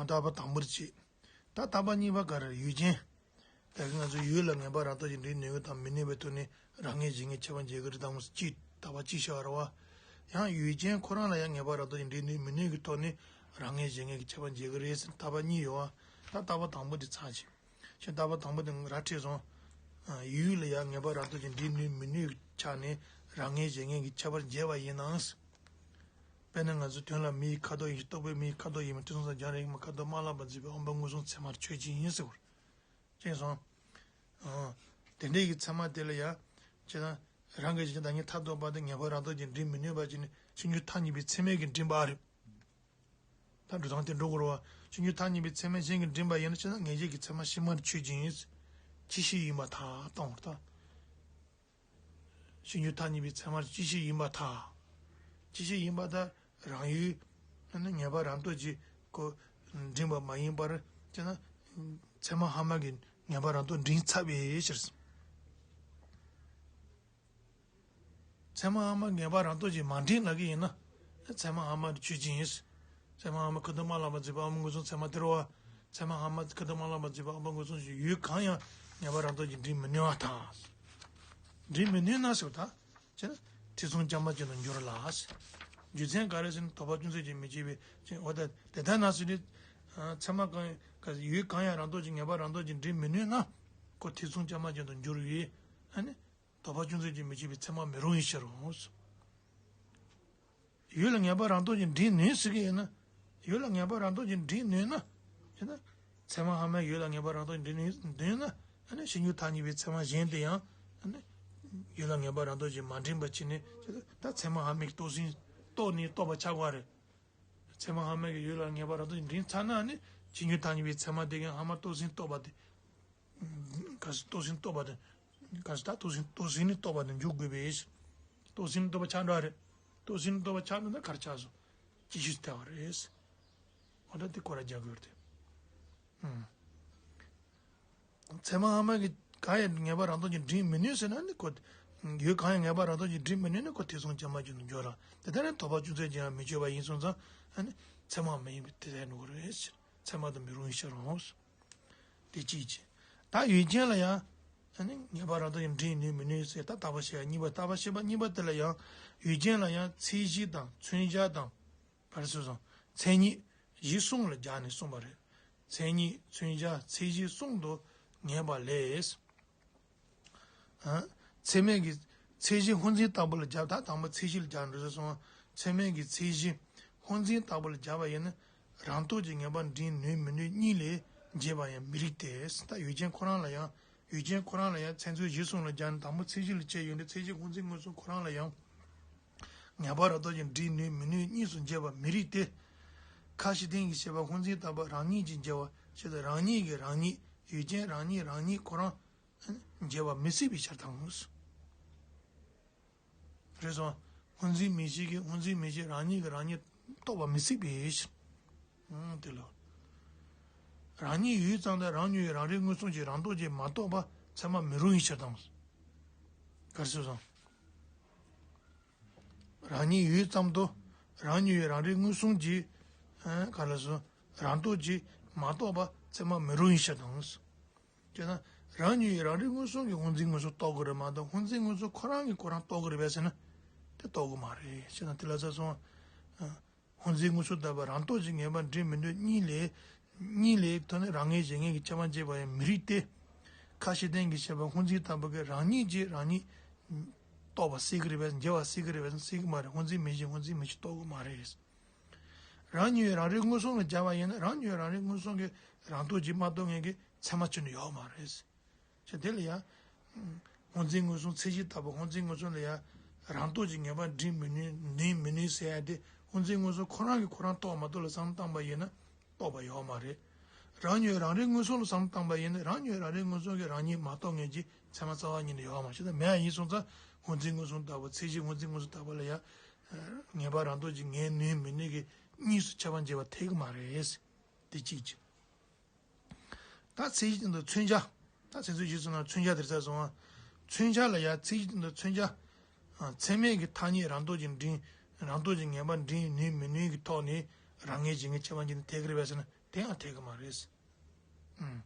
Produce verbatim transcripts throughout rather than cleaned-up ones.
བརྟག་པ་དང་པོ་དེ་གཅིག་ད་བརྟག་པ་གཉིས་པ་ག་རེ་རེད། ཡུལ་ཅན། ད་གིན་ང་ཚོས་ཡུལ་ལ་ངེས་པར་རང་སྟོབས་ཀྱིས་འདྲེན་ནུས་པ་དང་མི་ནུས་པའི་ཐོག་ནས་རང་ངེས་གཞན་ངེས་ཁྱད་པར་འབྱེད་ཀྱི་རེད་དམ་ཅིག་བརྟག་པ་གཅིག་བྱས་པ་རེད་བ། ཡང་ཡུལ་ཅན་ཁོ་རང་ལ་ཡང་ངེས་པར་རང་སྟོབས་ཀྱིས་འདྲེན་ནུས་མི་ནུས་ཀྱི་ཐོག་ནས་རང་ངེས་གཞན་ངེས་ཀྱི་ཁྱད་པར་འབྱེད་ཀྱི་རེད་ཟེར་བརྟག་པ་གཉིས་ཡོད་བ། ད་བརྟག་པ་དང་པོ་དེ་ཚར་བྱས། ཁྱེད་བརྟག་པ་དང་པོ་དེ་ར་ཁྲིད་སོང་། ཡུལ་ལ་ཡང་ངེས་པར་རང་སྟོབས་ཀྱིས་འདྲེན་ནུས་མི་ནུས་ཀྱི་ཆ་ནས་རང་ངེས་གཞན་ངེས་ཀྱི་ཁྱད་པར་འབྱེད་པ་ཡིན་ནའང་། དཔེར་ན་ང་ཚོའི་དོན་ལ་མི་ཡི་ཁ་དོག་ཡིན་ཞིང་རྟོག་པས་མི་ཡི་ཁ་དོག་ཡིན་མིན། ཁྲི་སྲོང་ས་རྒྱ་རས་ཀྱིས་མ་ཁ་དོག་དམར་ལམ་པར་འཛིན་པའི་དབང་པོ་མངོན་སུམ་ཚད་མར་ཆོས་ཅན་ཡིན་ཟེར་བ་རེད། ཅེས་སོང་། ཨང་། དེ་འདྲའི་གི་ཚད་མ་དེ་ལ་ཡང་། ཅེ་ན། རང་གི་གཞན་བདག་ཉིད་མཐར་ཐུག་པ་དེ་ངེས་པར་རང་སྟོབས་ཀྱིས་འདྲེན་མི་ནུས་པ་ཅིག་ནི་ཕྱིར་འགྱུར་ཐ་སྙད་པའི་ཚད་མས་ཀྱིས་འདྲེན་པ་རེད། ད་འགྲོ་སྟངས་དེ་འགྲོ་དགོས་རེད་བ། ཕྱིར་འགྱུར་ཐ་སྙད་པའི་ཚད་མས་གཞན་གྱིས་འདྲེན་པ་ཡིན་ན་ཅེ་ན་ངེས་བྱེད་ཀྱི་ཚད་མ་ཕྱི་མར་ཆོས་ཅན་ཡིན། ཅི་ཕྱིར་ཡིན་པར་ཐལ་གཏོང་བར་ཐལ། ཕྱིར་འགྱུར་ཐ་སྙད་པའི་ཚད་མར་ཅི་ཕྱིར་ཡིན་པར་ཐལ། ཅི་ཕྱིར་ཡིན་པར་ཐལ། རང་ཡུལ། ཨ་ནི་ངེས་པར་རང་སྟོབས་ཀྱིས་ཁོ་འདྲེན་པ་མ་ཡིན་པར་ཅེ་ན། ཚད་མ་སྔ་མ་གིས་ངེས་པར་རང་སྟོབས་འདྲེན་ཚར་བའི་ཕྱིར། ཚད་མ་སྔ་མ་ངེས་པར་རང་སྟོབས་ཀྱིས་མ་འདྲེན་ལབ་ཀྱི་ཡིན་ན། ཚད་མ་སྔ་མ་དེ་ཆོས་ཅན་ཡིན། ཚད་མ་སྔ་མ་ཁ་དོག་དམར་ལམ་པར་འཛིན་པའི་དབང་པོ་མངོན་སུམ་ཚད་མ་དེ་རེད་བ། ཚད་མ་སྔ་མ་ཁ་དོག་དམར་ལམ་པར་འཛིན་པའི་དབང་པོ་མངོན་སུམ་ཞིག་ཡུལ་གང་ཡང་ངེས་པར་རང་སྟོབས་ཀྱིས་འདྲེན་མི་ནུས་པར་ཐལ། འདྲེན་མི་ནུས་ན་ཟེར་བ་དང་། ཅེ་ན། ཐེ་ཚོམ་རྐྱང་པ་ཅན་དུ་འགྱུར་ལ། རྒྱུ་མཚན་ག་རེ་ཟེར་ན་དོགས་པ་ཅུང་ཟད་ཀྱང་མི་སྐྱེ་བའི་ཕྱིར། འོ་ད་དེ་ལྟར་ན་ཟེར་ནི། ཚད་མ་གང་ཡང་ཡུལ་གང་ཡང་རང་སྟོབས་ཀྱིས་ངེས་པར་རང་སྟོབས་ཀྱིས་འདྲེན་མི་ནུས་ན། ཁོ་ཐེ་ཚོམ་རྐྱང་པ་ཅན་དུ་འགྱུར་བས། ཨ་ནི། དོགས་པ་ཅུང་ཟད་ཀྱང་མི་སྐྱེ་བའི་ཚད་མ་མི་རུང་བའི་ཕྱིར་རོ། ཡུལ་ལ་ངེས་པར་རང་སྟོབས་ཀྱིས་འདྲེན་ནུས་ཟེར་གྱི་ཡོད་ན། ཡུལ་ལ་ངེས་པར་རང་སྟོབས་ཀྱིས་འདྲེན་ནུས་ན། ཡིན་ན། ཚད་མ་སྔ་མས་ཡུལ་ལ་ངེས་པར་རང་སྟོབས་ཀྱིས་འདྲེན་ནུས་ན། ཨ་ནི་ཕྱིར་འགྱུར་ཐ་སྙད་པའི་ཚད་མ་གཞན་དེ་ཡང་། ཨ་ནི། ཡུལ་ལ་ངེས་པར་རང་སྟོབས་ཀྱིས་མ་འདྲེན་པ་ཅིག་ནི། ད་ཚད་མ་སྔ་མའི་རྟོགས་ཟིན་རྟོགས་ནས་རྟོགས་པ་ཆགས་པ་རེད། ཚད་མ་སྔ་མ་གིས་ཡུལ་ལ་ངེས་པར་རང་སྟོབས་ཀྱིས་འདྲེན་ཚར་ན་ནི། ཕྱིར་འགྱུར་ཐ་སྙད་པའི་ཚད་མ་དེ་གིས་སྔ་མ་རྟོགས་ཟིན་རྟོགས་པ་དེ། གལ་སྲིད་རྟོགས་ཟིན་རྟོགས་པ་དེ། གལ་སྲིད་ད་རྟོགས་ཟིན་རྟོགས་ཟིན་ནི་རྟོགས་པ་དེ་འཇོག་དགོས་པས། རྟོགས་ཟིན་རྟོགས་པ་ཆགས་འགྲོ་རེད། རྟོགས་ཟིན་རྟོགས་པ་ཆགས་འགྲོ་ན་ག་རེ་ཆགས་སོང་། ཅི་ཞིག་ཐལ་བ་རེད། འོ་ད་དེ་སྐོར་ར་རྒྱག་དགོས་རེད། ཨུམ། ཚད་མ་སྔ་མ་གིས་གང་ཡང་ངེས་པར་རང་སྟོབས་ཀྱིས་འདྲེན་མི་ནུས་ཟེར་ན་ནི་ཁོ། ཡུལ་གང་ཡང་ངེས་པར་རང་སྟོབས་ཀྱིས་འདྲེན་མི་ནུས་ན་ཁོ་ཐེ་ཚོམ་རྐྱང་པ་ཅན་དུ་འགྱུར་ར། དེ་ལྟར་ན་དོགས་པ་ཅུང་ཟད་ཀྱང་མི་སྐྱེ་བ་ཡིན་སོང་ཙང་། ཨ་ནི། ཚད་མ་མ་ཡིན་པའི་དེ་ལྟར་ནོར་རེད། ཚད་མ་དང་མི་རུང་བའི་ཕྱིར་རོ། དེ་གཅིག་བྱས། ད་ཡུལ་ཅན་ལ་ཡང་། ཨ་ནི་ངེས་པར་རང་སྟོབས་ཀྱིས་འདྲེན་ནུས་མི་ནུས་ཟེར་ད་བརྟག་པ་ཞེས་པ་གཉིས་པ། བརྟག་པ་ཞེས་པ་གཉིས་པ་དེ་ལ་ཡང་། ཡུལ་ཅན་ལ་ཡང་མཚན་གཞི་དང་མཚོན་བྱ་དང་། ག་རེ་ཟེར་སོང་། མཚན་ཉིད་གཞི་གསུམ་ལ་སྦྱར་ནས་གསུངས་པ་རེད། མཚན་ཉིད་མཚོན་བྱ་མཚན་གཞི་གསུམ་དུ་ངེས་པ་ལས། ཚད་མས་ཀྱི་མཚན་གཞི་སྔོ་འཛིན་ལྟ་བུ་ལ་སྦྱར། ད་དང་པོ་མཚན་གཞི་ལ་སྦྱར་འགྲོ་ཟེར་སོང་། ཚད་མས་ཀྱི་མཚན་གཞི་སྔོ་འཛིན་ལྟ་བུ་ལ་སྦྱར་བ་ཡིན་ན། རང་སྟོབས་ཀྱིས་ངེས་པར་འདྲེན་ནུས་མི་ནུས་གཉིས་ལས་འབྱེད་པ་ཡང་མི་རིགས་ཏེ། ད་ཡུལ་ཅན་ཁོ་རང་ལ་ཡང་། ཡུལ་ཅན་ཁོ་རང་ལ་ཡང་མཚན་མཚོན་གཞི་གསུམ་ལ་སྦྱར་ནས་དང་པོ་མཚན་གཞི་ལ་བྱས་ཡོད་ན་མཚན་གཞི་སྔོ་འཛིན་མངོན་སུམ་ཁོ་རང་ལ་ཡང་། ངེས་པར་རང་སྟོབས་ཀྱིས་འདྲེན་ནུས་མི་ནུས་གཉིས་སུ་འབྱེད་པ་མི་རིགས་ཏེ། ཁ་ཕྱིར་ལྡན་གྱི་ཤེས་པ་སྔོ་འཛིན་ལྟ་བུ་རང་ཉིད་ཀྱིས་འབྱེད་པ་ཞེས་དང་། རང་ཉིད་ཀྱིས་རང་ཉིད། ཡུལ་ཅན་རང་ཉིད་རང་ཉིད་ཁོ་རང་འབྱེད་པ་མི་སྲིད་པའི་ཕྱིར་དང་། རེད་སོང་། སྔོ་འཛིན་མིག་ཤེས་ཀྱིས་སྔོ་འཛིན་མིག་ཤེས་རང་ཉིད་ཀྱིས་རང་ཉིད་རྟོགས་པ་མི་སྲིད་པའི་ཕྱིར། ཨང་། དེ་ལ། རང་ཉིད་ཡུལ་ཙམ་དུ་རང་ཉིད་ཀྱི་རང་རིག་མངོན་སུམ་གྱིས་རང་སྟོབས་ཀྱིས་མ་རྟོགས་པ་ཚད་མ་མི་རུང་བའི་ཕྱིར་དང་། ག་རེ་ཟེར་སོང་། རང་ཉིད་ཡུལ་ཙམ་དུ་རང་ཉིད་ཀྱི་རང་རིག་མངོན་སུམ་གྱིས། ཨ། ག་རེ་ཟེར། རང་སྟོབས་ཀྱིས་མ་རྟོགས་པ་ཚད་མ་མི་རུང་བའི་ཕྱིར་དང་། དེས་ན་རང་ཉིད་ཀྱི་རང་རིག་མངོན་སུམ་གྱིས་སྔོ་འཛིན་མངོན་སུམ་རྟོགས་དགོས་རེད་མ་གཏོགས་སྔོ་འཛིན་མངོན་སུམ་ཁོ་རང་གིས་ཁོ་རང་རྟོགས་དགོས་རེད་པས་ཟེར་ན། དེ་རྟོགས་དགོས་མ་རེད་ཟེར་ན། དེ་ལ་ཚ་སོང་། སྔོ་འཛིན་མངོན་སུམ་ལྟ་བུ་རང་སྟོབས་ཀྱིས་ངེས་པར་འདྲེན་མི་ནུས་གཉིས་ལས། གཉིས་ལས་ཐོག་ནས་རང་ངེས་གཞན་ངེས་ཀྱི་ཁྱད་པར་འབྱེད་པ་ཡང་མི་རིགས་ཏེ། ཁ་ཕྱིར་ལྡན་གྱི་ཤེས་པ་སྔོ་འཛིན་ལྟ་བུ་གིས་རང་ཉིད་ཀྱིས་རང་ཉིད་རྟོགས་པ་སྲིད་ཀྱི་རེད་པས། འབྱེད་པ་སྲིད་ཀྱི་རེད་པས། སྲིད་ཀྱི་མ་རེད། སྔོ་འཛིན་མིག་ཤེས་སྔོ་འཛིན་མིག་ཤེས་རྟོགས་ཀྱི་མ་རེད། རང་ཉིད་རང་རིག་མངོན་སུམ་ལ་སྦྱར་བ་ཡིན་ན་རང་ཉིད་རང་རིག་མངོན་སུམ་གྱིས་རང་སྟོབས་ཀྱིས་མ་རྟོགས་མཁན་གྱི་ཚད་མ་ཅིག་ནི་ཡོད་མ་རེད། ཅེས་དེ་ལ་ཡང་། སྔོ་འཛིན་མངོན་སུམ་མཚན་གཞི་ལྟ་བུ་སྔོ་འཛིན་མངོན་སུམ་ལ་ཡང་། རང་སྟོབས་ཀྱིས་ངེས་པར་འདྲེན་མི་ནུས་ནུས་མི་ནུས་ཟེར་ཡ་དེ་སྔོ་འཛིན་མངོན་སུམ་ཁོ་རང་གིས་ཁོ་རང་རྟོགས་མ་རྟོགས་ལ་བསམ་བློ་བཏང་པ་ཡིན་ན་རྟོགས་པ་ཡོད་མ་རེད། རང་ཉིད་རང་རིག་མངོན་སུམ་ལ་བསམ་བློ་བཏང་པ་ཡིན་ན་རང་ཉིད་རང་རིག་མངོན་སུམ་གྱིས་རང་ཉིད་མ་རྟོགས་མཁན་གྱི་ཚད་མ་རྩ་བ་ཉིད་ནས་ཡོད་མ་ཞིག་ད་མེད་ཡ་ཡིན་སོང་ཙང་སྔོ་འཛིན་མངོན་སུམ་ལྟ་བུ་མཚན་གཞི་སྔོ་འཛིན་མངོན་སུམ་ལྟ་བུ་ལ་ཡང་། ངེས་པར་རང་སྟོབས་ཀྱིས་ངེས་ནུས་མི་ནུས་ཀྱི་གཉིས་སུ་ཁྱད་པར་འབྱེད་པ་ཐེག་གི་མ་རེད། དེ་གཅིག་གཅིག་ད་མཚན་གཞི་སྟེང་དུ་མཚོན་བྱ། ད་མཚན་མཚོན་གཞི་ཟེར་ན་མཚོན་བྱ་དེར་ཚ་སོང་བ། མཚོན་བྱ་ལ་ཡང་མཚན་གཞི་སྟེང་དུ་མཚོན་བྱ། ཚད་མས་ཀྱི་ཐ་སྙད་རང་སྟོབས་ཀྱིས་འདྲེན། རང་སྟོབས་ཀྱིས་ངེས་པར་འདྲེན་ནུས་མི་ནུས་ཀྱི་ཐོག་ནས་རང་ངེས་གཞན་ངེས་ཁྱད་པར་འབྱེད་ནི་ཐད་ཀར་བས་ཟེར་ན། དེ་ཡང་འཐད་གི་མ་རེད། ཨུམ།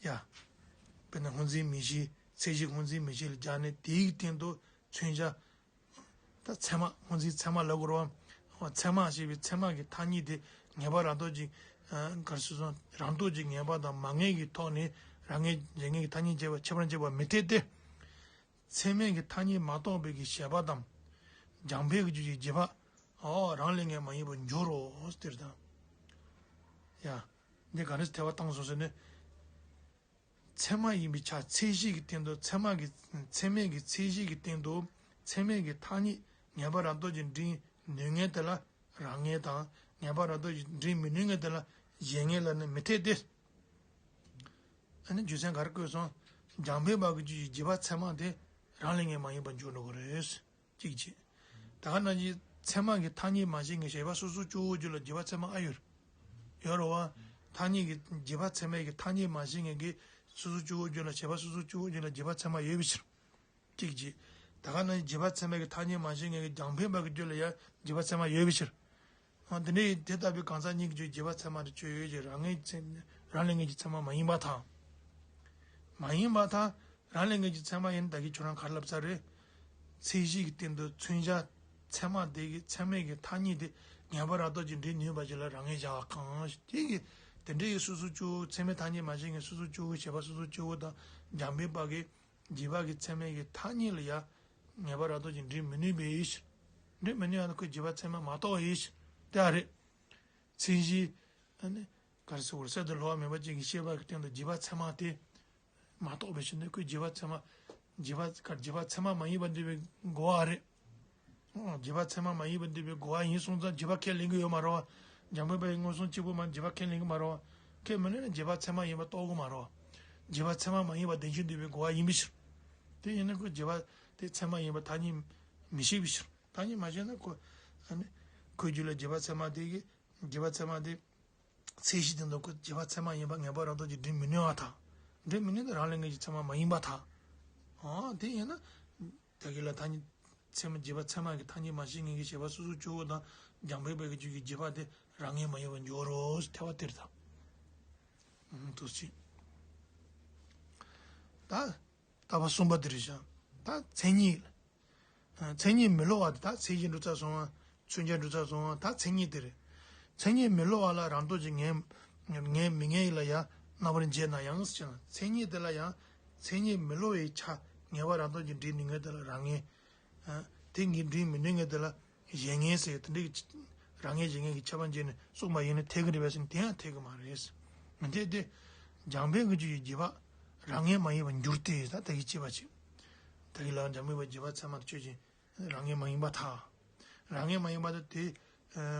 ཡ། དཔེར་ན་སྔོ་འཛིན་མིག་ཤེས་ཚད་གཞི་སྔོ་འཛིན་མིག་ཤེས་ལ་སྦྱར་ནས་དེའི་སྟེང་དུ་མཚོན་བྱ། ད་ཚད་མ་སྔོ་འཛིན་ཚད་མ་ལབ་དགོས་རེད་བ། ཚད་མ་ཞེས་པའི་ཚད་མ་གི་ཐ་སྙད་དེ་ངེས་པ་རང་སྟོབས་ཀྱིས། ག་རེ་ཟེར་སོང་རང་སྟོབས་ཀྱིས་ངེས་པ་དང་མ་ངེས་ཀྱི་ཐོག་ནས་རང་ངེས་གཞན་ངེས་ཀྱི་ཐ་སྙད་བྱས་པ་ཁྱད་པར་འབྱེད་པ་མི་འཐད་དེ། ཚད་མས་ཀྱི་ཐ་སྙད་མ་རྟོགས་པའི་གི་བྱས་པ་དང་། སྦྱངས་པས་ཀྱི་རྒྱུ་ཡི་རྗེས་དཔག་འོ་རང་ལས་ངེས་མ་ཡིན་པར་འགྱུར་རོ་ཟེར་དང་། ཡ། འདི་ག་ནས་ཐལ་བ་བཏང་སོང་ཟེར་ན། ཚད་མ་ཡིན་པའི་ཆ་ཚད་གཞི་གི་སྟེང་དུ་ཚད་མ་གི་ཚད་མས་ཀྱི་ཚད་གཞི་གི་སྟེང་དུ་ཚད་མས་ཀྱི་ཐ་སྙད་ངེས་པ་རང་སྟོབས་ཀྱིས་འདྲེན་ནུས་ངེས་དེ་ལ་རང་ངེས་དང་ངེས་པ་རང་སྟོབས་ཀྱིས་འདྲེན་མི་ནུས་ངེས་དེ་ལ་གཞན་ངེས་ལ་ནི་མི་འཐད་དེ། ཨ་ནི་རྒྱུ་མཚན་ག་རེ་བཀོད་སོང་། སྦྱངས་པས་འབའ་གི་རྒྱུ་ཡི་རྗེས་དཔག་ཚད་མ་དེ་རང་ལས་ངེས་མ་ཡིན་པར་འགྱུར་འགྲོ་གི་རེད། གཅིག་བྱས། ད་ག་ནང་བཞིན་ཚད་མ་གི་ཐ་སྙད་མ་ཤེས་ངེས་བྱས་པ་སོ་སོ་སྐྱེ་བོའི་རྒྱུད་ལ་རྗེས་དཔག་ཚད་མ་ཨ་ཡོད། ཡོད་རེད་བ། ཐ་སྙད་ཀྱི་རྗེས་དཔག་ཚད་མ་གི་ཐ་སྙད་མ་ཤེས་ངེས་ཀྱི་སོ་སོ་སྐྱེ་བོའི་རྒྱུད་ལ་བྱས་པ་སོ་སོ་སྐྱེ་བོའི་རྒྱུད་ལ་རྗེས་དཔག་ཚད་མ་ཡོད་པའི་ཕྱིར། གཅིག་བྱས། ད་ག་ནང་བཞིན་རྗེས་དཔག་ཚད་མ་གི་ཐ་སྙད་མ་ཤེས་ངེས་ཀྱི་སྦྱངས་པས་འབའ་གི་རྒྱུད་ལ་ཡང་རྗེས་དཔག་ཚད་མ་ཡོད་པའི་ཕྱིར། འོ་དེ་འདྲའི་དེ་ལྟ་བུའི་གང་ཟག་གཉིས་ཀྱི་རྗེས་དཔག་ཚད་མ་དེ་ཆོས་ཡོད་ཀྱི་རང་ངེས་ཚད་རང་ལས་ངེས་ཀྱི་ཚད་མ་མ་ཡིན་པ་དང་། མ་ཡིན་པ་དང་རང་ལས་ངེས་ཀྱི་ཚད་མ་ཡིན་ད་གི་ཁྱོད་རང་ག་རེ་ལབ་ཚར་རེད། ཚད་གཞི་གི་སྟེང་དུ་མཚོན་བྱ་ཚད་མ་དེ་གི་ཚད་མས་ཀྱི་ཐ་སྙད་དེ་ངེས་པ་རང་སྟོབས་ཀྱིས་འདྲེན་ནུས་པ་ཞིག་ལ་རང་ངེས་བྱ་བ་གང་ཞིག་དེ་གི་དེ་འདྲའི་སོ་སོ་སྐྱེ་བོ་ཚད་མའི་ཐ་སྙད་མ་ཤེས་ངེས་སོ་སོ་སྐྱེ་བོ་བྱས་པ་སོ་སོ་སྐྱེ་བོ་དང་སྦྱངས་པས་འབའ་གི་རྗེས་དཔག་གི་ཚད་མས་ཀྱི་ཐ་སྙད་ལ་ཡང་ངེས་པ་རང་སྟོབས་ཀྱིས་འདྲེན་མི་ནུས་པའི་ཕྱིར། འདྲེན་མི་ནུས་ཡང་ན་ཁོའི་རྗེས་དཔག་ཚད་མ་མ་རྟོགས་པའི་ཕྱིར་དེ་ཨ་རེད། མཚན་གཞི། ཨ་ནི། ག་རེ་ཟེར་དགོས་རེད་གསར་དུ་སླུ་བ་མེད་པ་ཅན་གྱི་ཤེས་པ་གི་སྟེང་དུ་རྗེས་དཔག་ཚད་མ་དེ། མ་རྟོགས་པའི་ཕྱིར་ནི་ཁོའི་རྗེས་དཔག་ཚད་མ། རྗེས་དཔག་ག་རྗེས་དཔག་ཚད་མ་མ་ཡིན་པར་འདོད་པའི་རྒོལ་བ་རེད། ཨོ། རྗེས་དཔག་ཚད་མ་མ་ཡིན་པར་འདོད་པའི་རྒོལ་བ་ཡིན་སོང་ཙང་རྗེས་དཔག་ཁས་ལེན་གྱི་ཡོད་མ་རེད་བ། འཇམ་དཔལ་དཔའི་མངོན་སུམ་གཅིག་པུ་མ་རྗེས་དཔག་ཁས་ལེན་གྱི་མ་རེད་བ། ཁས་མི་ལེན་ན་རྗེས་དཔག་ཚད་མ་ཡིན་པ་རྟོགས་ཀྱི་མ་རེད་བ། རྗེས་དཔག་ཚད་མ་མ་ཡིན་པ་བདེན་ཞིང་འདོད་པའི་རྒོལ་བ་ཡིན་པའི་ཕྱིར། དེ་ཡིན་ན་ཁོ་རྗེས་དཔག་དེ་ཚད་མ་ཡིན་པ་ཐ་སྙད་མི་ཤེས་པའི་ཕྱིར། ཐ་སྙད་མ་ཤེས་ན་ཁོ། ཨ་ནི། ཁོའི་རྒྱུད་ལ་རྗེས་དཔག་ཚད་མ་དེ་གི། རྗེས་དཔག་ཚད་མ་དེ། ཚད་གཞི་དེ་ཚོ་ཁོ་རྗེས་དཔག་ཚད་མ་ཡིན་པ་ངེས་པ་རང་སྟོབས་ཀྱིས་འདྲེན་མི་ནུས་པ་དང་། འདྲེན་མི་ནུས་ན་རང་ལས་ངེས་ཀྱི་ཚད་མ་མ་ཡིན་པ་དང་། ཨོ་དེ་ཡིན་ན། ད་གི་ལ་ཐ་སྙད། ཚད་མ་རྗེས་དཔག་ཚད་མ་གི་ཐ་སྙད་མ་ཤེས་ངེས་ཀྱི་བྱས་པ་སོ་སོ་སྐྱེ་བོ་དང་སྦྱངས་པས་འབའ་གི་རྒྱུད་ཀྱི་རྗེས་དཔག་དེ་རང་ངེས་མ་ཡིན་པར་འགྱུར་རོ་ཐལ་བ་དེར་དང་། ཨང་དུ་ཕྱིན། ད། ལྟ་བ་གསུམ་པ་དེ་རེད་ཤག་ད་མཚན་ཉིད། མཚན་ཉིད་མི་སླུ་བ་དེ་དག་ཚད་གཞི་འགྲོ་ཚར་སོང་བ། མཚོན་བྱ་འགྲོ་ཚར་སོང་བ་ད་མཚན་ཉིད་དེ་རེད། མཚན་ཉིད་མི་སླུ་བ་ལ་རང་སྟོབས་ཀྱིས་ངེས་ངེས་མི་ངེས་ལ་ཡང་རྣམ་པར་འབྱེད་ན་ཡང་ཟེར་ན་མཚན་ཉིད་དེ་ལ་ཡང་མཚན་ཉིད་མི་སླུ་བའི་ཆ་ངེས་པ་རང་སྟོབས་ཀྱིས་འདྲེན་ནུས་ངེས་དེ་ལ་རང་ངེས། དེ་ངེས་འདྲེན་མི་ནུས་ངེས་དེ་ལ་གཞན་ངེས་ཟེར་དེ་འདྲའི་རང་ངེས་གཞན་ངེས་ཀྱི་ཁྱད་པར་འབྱེད་ནས་གསུངས་པ་ཡིན་ན་འཐད་ཀྱི་རེད་པས་ཟེར་ན་དེ་ཡང་འཐད་ཀྱི་མ་རེད། མི་འཐད་དེ། སྦྱངས་པས་ཀྱི་རྒྱུ་ཡི་རྗེས་དཔག་རང་ངེས་མ་ཡིན་པར་འགྱུར་ཏེ་ད་ལྟ་གི་བྱས་པ་ཅིག་ད་གི་ལ་འཇམ་དཔལ་བའི་རྗེས་དཔག་ཚད་མར་ཆོས་ཅན། རང་ངེས་མ་ཡིན་པར་ཐལ། རང་ངེས་མ་ཡིན་པ་དེ་དེ་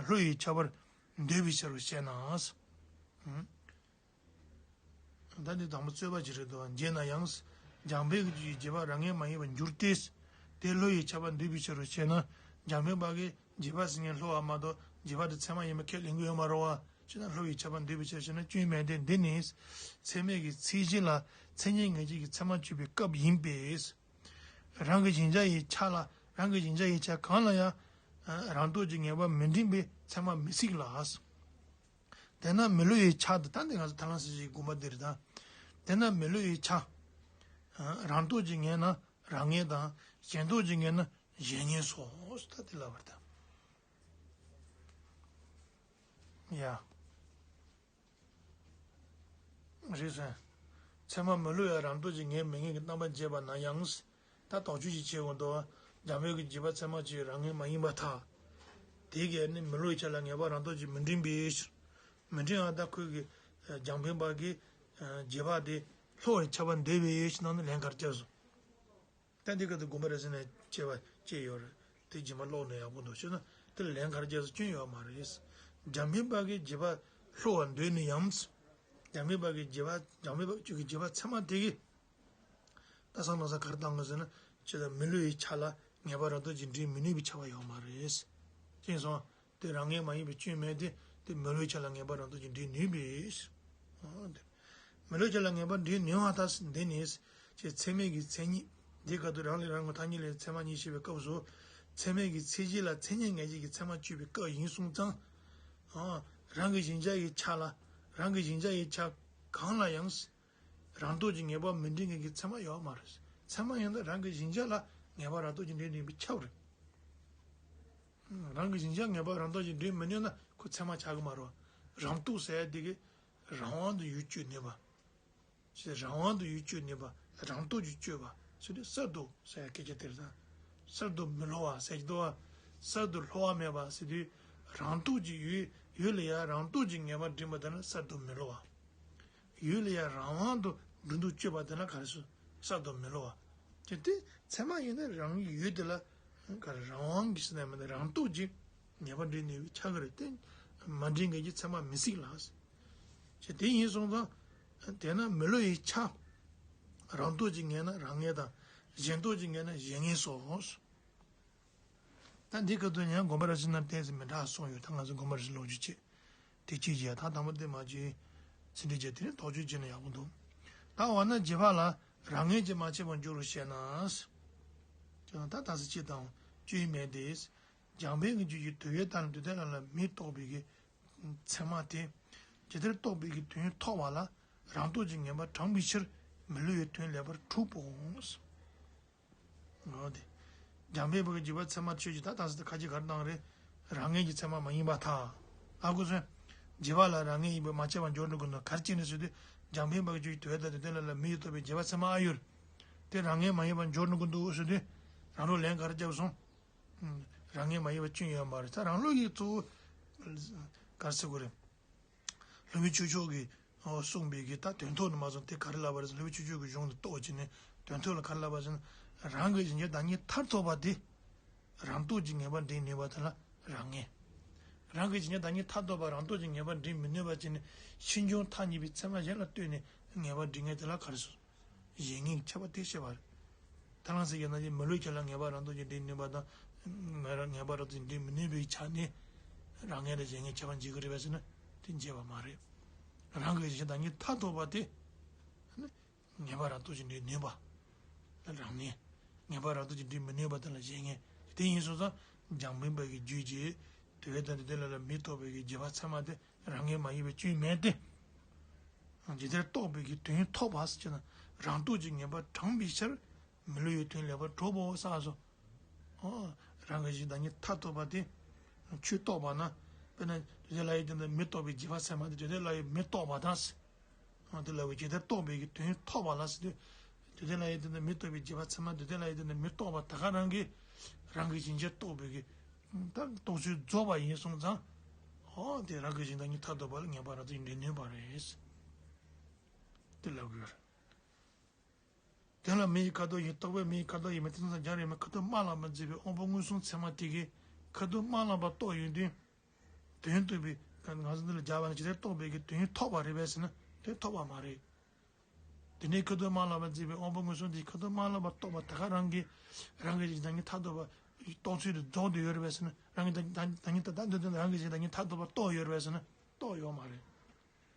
སླུ་ཡི་ཁྱད་པར་འདོད་པའི་ཕྱིར་རོ་ཞེ་ན། ད་འདི་དང་པོ་རྩོད་པ་ཅིག་རེད་དོ། འབྱེད་ན་ཡང་། སྦྱངས་པས་ཀྱི་རྗེས་དཔག་རང་ངེས་མ་ཡིན་པར་འགྱུར་ཏེ། དེ་སླུ་ཡི་ཁྱད་པར་འདོད་པའི་ཕྱིར་རོ་ཞེ་ན། འཇམ་དཔལ་བ་གིས་རྗེས་དཔག་ཟེར་མཁན་སླུ་བ་མ་གཏོགས་རྗེས་དཔག་དེ་ཚད་མ་ཡིན་པ་ཁས་ལེན་གྱི་ཡོད་མ་རེད་བ། ཅེ་ན་སླུ་ཡི་ཁྱད་པར་འདོད་པའི་ཕྱིར་ཞེ་ན་སྐྱོན་མེད་དེ་འདི་ནི། ཚད་མས་ཀྱི་ཚད་གཞི་ལ་མཚན་ཉིད་ངེས་བྱེད་ཀྱི་ཚད་མ་གཅོད་པའི་སྐབས་ཡིན་པས། རང་གི་གཞལ་བྱ་ཡི་ཆ་ལ་རང་གི་གཞལ་བྱ་ཡི་ཆ་གང་ལ་ཡང་། རང་སྟོབས་ཀྱིས་ངེས་པ་མི་འདྲེན་པའི་ཚད་མ་མི་སྲིད་ལ། དེས་ན་མི་སླུ་ཡི་ཆ་དེ་ད་འདི་ང་ཚོ་ཐར་ལམ་སྲིད་བྱུས་ཀྱི་དགོངས་པ་འདི་རེད་ད། དེས་ན་མི་སླུ་ཡི་ཆ། རང་སྟོབས་ཀྱིས་ངེས་ན་རང་ངེས་དང་གཞན་སྟོབས་ཀྱིས་ངེས་ན་གཞན་ངེས་སོ་ད་དེ་ལབ་པ་རེད་ད། ཡ། རེད་སོང་། ཚད་མ་མི་སླུ་ཡང་རང་སྟོབས་ཀྱིས་ངེས་མི་ངེས་ཀྱི་རྣམ་པར་འབྱེད་པ་ན་ཡང་། ད་དོགས་གཅོད་ཅིག་བྱེད་དགོས་འདུག་འཇམ་དཔལ་གྱི་རྗེས་དཔག་ཚད་མ་གཅིག་རང་ངེས་མ་ཡིན་པར་ཐལ། དེ་གས་ནི་མི་སླུ་བའི་ཆ་ལ་ངེས་པ་རང་སྟོབས་ཀྱིས་མི་འདྲེན་པའི་ཕྱིར། མི་འདྲེན་ཡང་ད་ཁོས་ཀྱི། འཇམ་དཔལ་བ་གིས། རྗེས་དཔག་དེ་སླུ་བའི་ཁྱད་པར་འདོད་པའི་ཕྱིར་ན་ནི་ལན་ག་རེ་བརྒྱབ་སོང་། ད་འདི་ག་དུ་དགོངས་པ་རེད་ཟེར་ནས་བྱས་པ་བཅས་ཡོད་རེད། དེ་རྗེས་མ་ཀློག་ན་ཡག་པོ་འདུག་ཞུས་ན་དེ་ལ་ལན་ག་རེ་བརྒྱབ་སོང་སྐྱོན་ཡོད་མ་རེད། འཇམ་དཔལ་བ་གིས་རྗེས་དཔག་སླུ་བར་འདོད་ནུས་ཡང་། འཇམ་དཔལ་བ་གིས་རྗེས་དཔག་འཇམ་དཔལ་བ་གཅིག་གི་རྗེས་དཔག་ཚད་མ་དེ་གིས། ད་སང་ན་ས་ག་རེ་བཏང་དགོས་ཟེར་ན། ཅི་ལྟར་མི་སླུ་བའི་ཆ་ལ་ངེས་པ་རང་སྟོབས་ཀྱིས་འདྲེན་མི་ནུས་པའི་ཁྱབ་པ་ཡོད་མ་རེད། ཅེས་སོང་། དེ་རང་ངེས་མ་ཡིན་པའི་སྐྱོན་མེད་དེ། དེ་མི་སླུ་བའི་ཆ་ལ་ངེས་པ་རང་སྟོབས་ཀྱིས་འདྲེན་ནུས་པས། ཨོ་དེ། མི་སླུ་བའི་ཆ་ལ་ངེས་པ་འདྲེན་ནུས་པ་ད་འདི་ནི། ཅེས་ཚད་མས་ཀྱི་མཚན་ཉིད། འདི་སྐབས་དུ་རང་ལས་རང་ངོ་ཐ་སྙད་ལས་ཚད་མ་གཉིས་བཤད་པའི་སྐབས་སུ། ཚད་མས་ཀྱི་ཚད་གཞི་ལ་མཚན་ཉིད་ངེས་བྱེད་ཀྱི་ཚད་མ་གཅོད་པའི་སྐབས་ཡིན་གསུངས་ཙང་། ཨོ། རང་གི་གཞལ་བྱ་ཡི་ཆ་ལ། རང་གི་གཞལ་བྱ་ཡི་ཆ་གང་ལ་ཡང་རང་སྟོབས་ཀྱིས་ངེས་པ་མི་འདྲེན་མཁན་གྱི་ཚད་མ་ཡོད་མ་རེད། ཚད་མ་ཡིན་ན་རང་གི་གཞལ་བྱ་ལ་ངེས་པ་རང་སྟོབས་ཀྱིས་འདྲེན་ནུས་པས་ཁྱབ་རེད། རང་གི་གཞལ་བྱ་ངེས་པ་རང་སྟོབས་ཀྱིས་འདྲེན་མི་ནུས་ན་ཁོ་ཚད་མ་ཆགས་ཀྱི་མ་རེད། རང་སྟོབས་ཟེར་ཡ་དེ་གི་རང་དབང་དུ་ཡུལ་གཅོད་ནུས་པ། ཞེས་རང་དབང་དུ་ཡུལ་གཅོད་ནུས་པ། རང་སྟོབས་ཀྱིས་གཅོད་པ་ཟེར་དུས་གསར་དུ་ཟེར་ཡ་སྐད་ཆ་དེ་རེད་ད། གསར་དུ་མི་སླུ་བ་ཟེར་གྱི་འདུག་བ། གསར་དུ་སླུ་བ་མེད་པ་ཟེར་དུས་རང་སྟོབས་ཀྱིས་ཡུལ་ཡུལ་ལ་ཡ་རང་སྟོབས་ཀྱིས་ངེས་པ་འདྲེན་པ་དེ་ལ་གསར་དུ་མི་སླུ་བ། ཡུལ་ལ་ཡ་རང་དབང་དུ་འགྲོ་འདུག་གཅོད་པ་དེ་ལ་ག་རེ་ཟེར། གསར་དུ་མི་སླུ་བ། དེ་སྟེ་ཚད་མ་ཡིན་ན་རང་གི་ཡུལ་དེ་ལ་ག་རེ་རང་དབང་གིས་ཟེར་ན་མི་འདུག་རང་སྟོབས་ཀྱིས་ངེས་པ་འདྲེན་ནུས་པས་ཁྱབ་ཀྱི་རེད་དེ། མ་འདྲེན་མཁན་གྱི་ཚད་མ་མི་སྲིད་ལ། ཅེས་དེ་ཡིན་སོང་ཙང་། དེས་ན་མི་སླུ་བའི་ཆ། རང་སྟོབས་ཀྱིས་ངེས་ན་རང་ངེས་དང་། གཞན་སྟོབས་ཀྱིས་ངེས་ན་གཞན་ངེས་སོ། ད་འདི་སྐབས་དུ་ཡང་དགོངས་པ་རབ་གསལ་རྣམ་བསྟན་ཟེར་མི་འདྲ་གསུངས་ཡོད། ད་ང་ཚོ་དགོངས་པ་རབ་གསལ་ལོ་རྒྱུས་བྱེད། དེ་གཅིག་བྱས་ད་དང་པོ་དེ་མ་བརྗེད། ཚིག་འགྲེལ་བྱས་དེ་ནས་དོགས་གཅོད་བྱས་ན་ཡག་པོ་འདུག་ད་འོ་ན་རྗེས་དཔག་ལ་རང་ངེས་ཀྱིས་མ་ཁྱབ་པར་འགྱུར་རོ་ཞེ་ན། ཅེ་ན་ད་ད་སི་ཅི་དང་བཅུའི་མེད་དེ། རྒྱང་འཕེན་གྱི་རྒྱུད་ཀྱི་དོན་ཡོད་དང་དོན་མཐུན་ལ་ལ་མི་རྟོགས་པའི་གི་ཚད་མ་དེ། ཇི་ལྟར་རྟོགས་པའི་གི་དོན་ཐོབ་པ་ལ་རང་སྟོབས་ཀྱིས་ངེས་པ་དྲངས་པའི་ཕྱིར་མི་སླུ་བའི་དོན་ལེགས་པར་གྲུབ་བོ། འོ་དེ། རྒྱང་འཕེན་པ་གི་རྒྱུད་པ་ཚད་མ་ཆོས་ཀྱི་ད་ལྟ་སི་ཁ་ཅིག་གར་བཏང་རེད། རང་ངེས་ཀྱི་ཚད་མ་མ་ཡིན་པར་ཐལ། ཨ་ཁུ་སོན། རྗེས་དཔག་ལ་རང་ངེས་ཡིན་པས་མ་ཁྱབ་པར་འགྱུར་འགྲོ་གི་འདུག་ག་རེ་བྱས་ནས་ཟེར་དུས་རྒྱང་འཕེན་པ་གི་རྒྱུད་ཀྱི་དོན་ཡོད་དང་དོན་མཐུན་ལ་ལ་མི་ཡིས་རྟོགས་པའི་རྗེས་དཔག་ཚད་མ་ཨ་ཡོད། དེ་རང་ངེས་མ་ཡིན་པར་འགྱུར་འགྲོ་གི་འདུག་ཟེར་དུས། རང་ལུགས་ལན་ག་རེ་བརྒྱབ་སོང་། རང་ངེས་མ་ཡིན་པ་ཅུང་ཡོད་མ་རེད། ད་རང་ལུགས་ཀྱི་གཙོ་བོ། ག་རེ་ཟེར་དགོས་རེད། སློབ་དཔོན་ཆོས་མཆོག་གིས་གསུངས་པའི་གི་ད་དོན་ཐོབ་ནི་མ་སོང་དེ་ག་རེ་ལབ་པ་རེད། སློབ་དཔོན་ཆོས་མཆོག་གི་གཞུང་དུ་གཏོགས་བྱས་ནས་དོན་ཐོབ་ལ་ག་རེ་ལབ་པ་ཟེར་ན། རང་གི་གཞལ་བྱའི་བདག་ཉིད་མཐར་ཐུག་པ་དེ། རང་སྟོབས་ཀྱིས་ངེས་པ་འདྲེན་ནུས་པ་དེ་ལ་རང་ངེས། རང་གི་གཞལ་བྱའི་བདག་ཉིད་མཐར་ཐུག་པ་རང་སྟོབས་ཀྱིས་ངེས་པ་འདྲེན་མི་ནུས་པ་བྱས་ནས་ཕྱིས་འབྱུང་ཐ་སྙད་པའི་ཚད་མ་གཞན་ལ་ལྟོས་ནས་ངེས་པ་འདྲེན་མཁན་དེ་ལ་ག་རེ་ཟེར། གཞན་ངེས་ཀྱི་ཁྱབ་པ་དེ་བཤད་པ་རེད། ད་ལན་ཟེར་ཡོད་ན་ཅིག་མི་སླུ་ཁྱེད་ལ་ངེས་པ་རང་སྟོབས་ཀྱིས་འདྲེན་ནུས་པ་དང་། ངེས་རང་ངེས་པ་རང་སྟོབས་ཀྱིས་འདྲེན་མི་ནུས་པའི་ཆ་ནས་རང་ངེས་དང་གཞན་ངེས་ཁྱབ་པ་འབྱེད་ཀྱི་རེད་པས་ཟེར་ན་དེ་འབྱེད་པ་མ་རེད། རང་གི་གཞལ་བྱའི་བདག་ཉིད་མཐར་ཐུག་པ་དེ། ངེས་པ་རང་སྟོབས་ཀྱིས་འདྲེན་ནུས་པ། ལ་རང་ངེས། ངེས་པ་རང་སྟོབས་ཀྱིས་འདྲེན་མི་ནུས་པ་དེ་ལ་གཞན་ངེས། དེ་ཡིན་སོང་ཙང་རྒྱང་འཕེན་པ་གི་རྒྱུད་ཀྱི་དོན་ཡོད་དང་དོན་མཐུན་ལ་ལ་མི་རྟོགས་པའི་གི་རྗེས་དཔག་ཚད་མ་དེ་རང་ངེས་མ་ཡིན་པའི་ཆོས་མེད་དེ། ཇི་ལྟར་རྟོགས་པའི་གི་དོན་ཐོབ་པ་ཟེར་ན་རང་སྟོབས་ཀྱིས་ངེས་པ་དྲངས་པའི་ཕྱིར་མི་སླུ་བའི་དོན་ལེགས་པར་གྲུབ་བོ་ཟེར་སོ། ཨོ། རང་གི་གཞལ་བྱའི་བདག་ཉིད་མཐར་ཐུག་པ་དེ། ཆོས་རྟོགས་པ་ན། དཔེར་ན་དོན་མཐུན་ལ་ཡི་དོན་དུ་མི་རྟོགས་པའི་རྗེས་དཔག་ཚད་མ་དེ་དོན་མཐུན་ལ་ཡི་མི་རྟོགས་པ་དང་། ཨ་དེ་ལ་བའི་ཇི་ལྟར་རྟོགས་པའི་གི་དོན་ཐོབ་པ་ལ་ཟེར་དུས། དོན་མཐུན་ལ་ཡི་དོན་དུ་མི་རྟོགས་པའི་རྗེས་དཔག་ཚད་མ་དོན་མཐུན་ལ་ཡི་དོན་དུ་མི་རྟོགས་པ་ད་ག་རང་གིས་རང་གི་གཞལ་བྱ་རྟོགས་པའི་གི་ད་རྟོགས་ཚུལ་རྫོགས་པ་ཡིན་སོང་ཙང་། ཨོ་དེ་རང་གི་གཞལ་བྱའི་བདག་ཉིད་མཐར་ཐུག་པ་ལ་ངེས་པ་རང་སྟོབས་ཀྱིས་འདྲེན་ནུས་པ་རེད། དེ་ལབ་དགོས་རེད། དོན་ལ་མེ་ཡི་ཁ་དོག་ཡིན། རྟོག་པས་མེ་ཡི་ཁ་དོག་ཡིན་མིན་དེ་ཙམ་སྦྱར་ཡོད་མེད་ཁ་དོག་དམར་ལམ་པར་མཛད་པའི་དབང་པོ་མངོན་སུམ་ཚད་མ་དེ་གིས་ཁ་དོག་དམར་ལམ་པར་རྟོགས་ཡོང་དུས། དོན་རྟོགས་པའི་ང་ཚོ་འདི་ལ་སྦྱར་བ་ནི་ཇི་ལྟར་རྟོགས་པའི་གི་དོན་ཐོབ་པ་རེད་པས་ཟེར་ན་དེ་ཐོབ་པ་མ་རེད། དེ་ནས་ཁ་དོག་དམར་ལམ་པར་མཛད་པའི་དབང་པོ་མངོན་སུམ་དེས་ཁ་དོག་དམར་ལམ་པར་རྟོགས་པ་ད་ག་རང་གིས་རང་གི་གཞལ་བྱའི་བདག་ཉིད་མཐར་ཐུག་པ་རྟོགས་ཚུལ་དུ་རྫོགས་ཏུ་ཡོད་རེད་པས་ཟེར་ན་རང་གི་བདག་ཉིད་ད་ལྟ་འདོད་དོན་རང་གི་གཞལ་བྱའི་བདག་ཉིད་མཐར་ཐུག་པ་རྟོགས་ཡོད་རེད་པས་ཟེར་ན་རྟོགས་ཡོད་མ་རེད།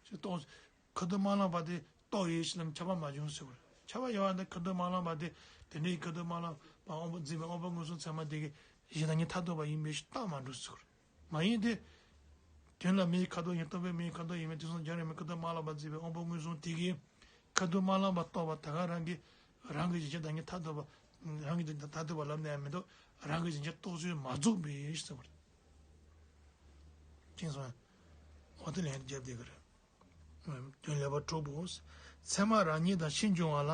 ཞེས་རྟོགས། ཁ་དོག་དམར་ལམ་པ་དེ་རྟོགས་ཡོད་ཞེས་ལམ་ཁྱབ་པ་མ་བྱུང་ཟེར་བ་རེད། ཁྱབ་པ་ཡོད་པ་འདི་ཁ་དོག་དམར་ལམ་པ་དེ་དེ་འདྲའི་ཁ་དོག་དམར་ལམ་པ་དབང་པོ་འཛིན་པའི་དབང་པོ་མངོན་སུམ་ཚད་མ་དེ་གིས་གཞལ་བྱའི་བདག་ཉིད་མཐར་ཐུག་པ་ཡིན་པའི་ཕྱིར་རྟགས་མ་གྲུབ་ཟེར་བ་རེད། མ་ཡིན་ཏེ། དོན་ལ་མེའི་ཁ་དོག་ཡིན། རྟོག་པས་མེའི་ཁ་དོག་ཡིན་མིན་དེ་ཙམ་སྦྱར་ཡོད་མེད་ཁ་དོག་དམར་ལམ་པར་མཛད་པའི་དབང་པོ་མངོན་སུམ་དེ་གིས་ཁ་དོག་དམར་ལམ་པར་རྟོགས་པ་ད་ག་རང་གིས་རང་གི་གཞལ་བྱའི་བདག་ཉིད་མཐར་ཐུག་པ། རང་གི་གཞལ་བྱའི་མཐར་ཐུག་པ་ལབ་ནའང་མི་འདུག་རང་གི་གཞལ་བྱའི་རྟོགས་ཚུལ་མ་རྫོགས་པའི་ཕྱིར་ཟེར་བ་རེད། མཁྱེན་སོང་ངས། འོ་དེ་ལན་རྒྱབ་བསྡད་ཀྱི་རེད། དོན་ལེགས་པར་གྲུབ་བོ། ཚད་མ་རང་ཉིད་དང་ཕྱིས་འབྱུང་བ་ལ།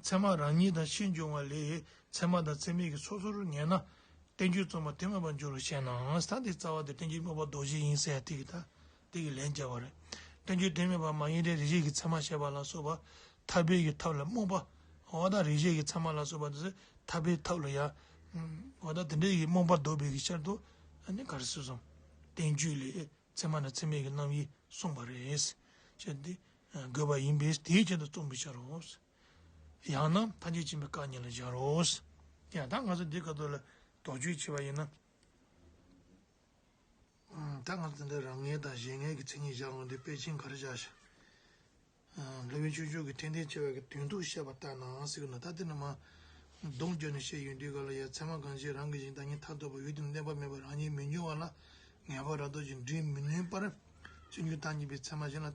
ཚད་མ་རང་ཉིད་དང་ཕྱིས་འབྱུང་བ་ལས་ཚད་མ་དང་ཚད་མིན་གྱི་སོ་སོར་ངེས་ན། བསྟན་བཅོས་རྩོམ་པ་དེ་སྨོད་པར་འགྱུར་རོ་ཞེ་ན། ད་དེ་རྩ་བ་དེ་བསྟན་བཅོས་སྨོད་པ་ལྡོག་བྱེད་ཡིན་ཟེར་ཡ་དེ་གི་ད་དེ་གི་ལན་རྒྱབ་པ་རེད། བསྟན་བཅོས་དེ་སྨོད་པ་མ་ཡིན་ཏེ་རིགས་ཤེས་ཀྱི་ཚད་མ་བཤད་པ་ལ་སོགས་པ་ཐར་པའི་གི་ཐབས་ལ་རྨོངས་པ། འོ་ད་རིགས་ཤེས་ཀྱི་ཚད་མ་ལ་སོགས་པ་དེ་ཚོ་ཐར་པའི་ཐབས་ལ་ཡ། འོ་ད་དེ་འདྲའི་གི་རྨོངས་པ་ལྡོག་པའི་གི་ཕྱིར་དུ་ཨ་ནི་ག་རེ་ཟེར་སོང་། བསྟན་བཅོས་ལས། ཚད་མ་དང་ཚད་མིན་གྱི་རྣམ་དབྱེ་གསུངས་པ་རེད། ཅེས་འདི་དགོས་པ་ཡིན་པས་དེའི་ཆེད་དུ་རྩོམ་པའི་ཕྱིར་རོ། ཡང་ན་ཐམས་ཅད་མཁྱེན་པའི་སྐབས་ཉིད་ལ་སྦྱར་རོ། ཡང་ད་ང་ཚོ་འདི་སྐབས་ཐོག་ལ་དོགས་གཅོད་བྱས་པ་ཡིན་ན། ད་ང་ཚོ་འདི་རང་ངེས་དང་གཞན་ངེས་ཀྱི་མཚན་ཉིད་བཞག་འོང་དུས་དཔེ་ཅན་ག་རེ་བཞག་ཤག་སློབ་དཔོན་ཆོས་མཆོག་གིས་ཐེག་མཐའ་ཆེ་བ་གི་དོན་དུ་བཤད་པ་ལྟར་ན་ཟེར་གི་ན། ད་དེ་ནི་མ་སྡོམ་བརྒྱབ་ནས་བཤད་ཡོང་དུས་ག་ལ་ཡ། ཚད་མ་གང་ཞིག་རང་གི་གཞན་བདག་ཉིད་མཐར་ཐུག་པ་ཡུལ་དེར་གནས་པ་མེད་པར་རང་ཉིད་མི་འབྱུང་བ་ལ་ངེས་པ་རང་སྟོབས་ཀྱིས་འདྲེན་མི་ནུས་པར་ སྤྱོད་འཇུག་བརྟག་གཉིས་པའི་ཚད་མ་གཞི་ལ།